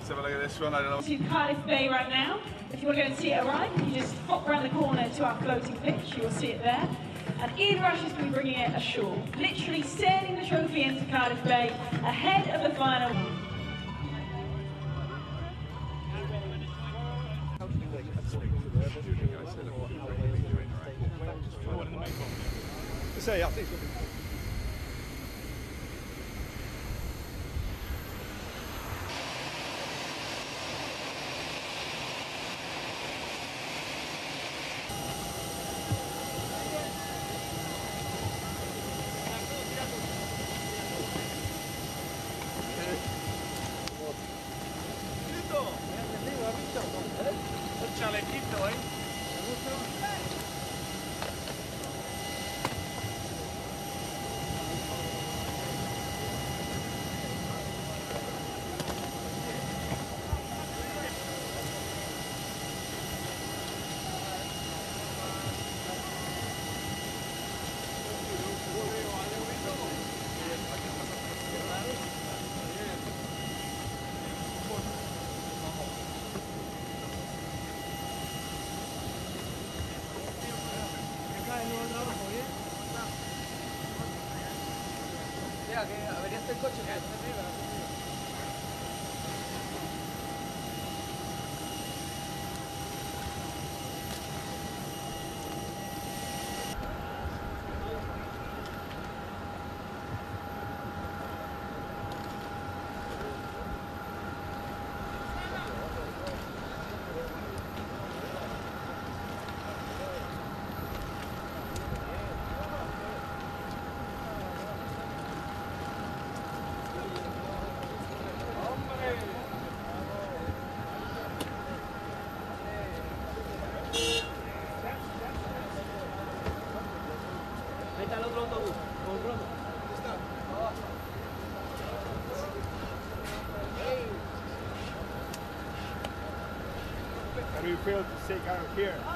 Let's have a look at this one. I don't know. To Cardiff Bay right now. If you want to go and see it arrive, you just hop round the corner to our floating pitch. You will see it there. And Ian Rush is going to be bringing it ashore, literally sailing the trophy into Cardiff Bay ahead of the final. Say, I think it's gonna be. Un chalequito, ¿eh? ¿Te gusta? Mira, que averiaste el coche. Vete al otro autobús, con Romo. How do you feel to take out of here?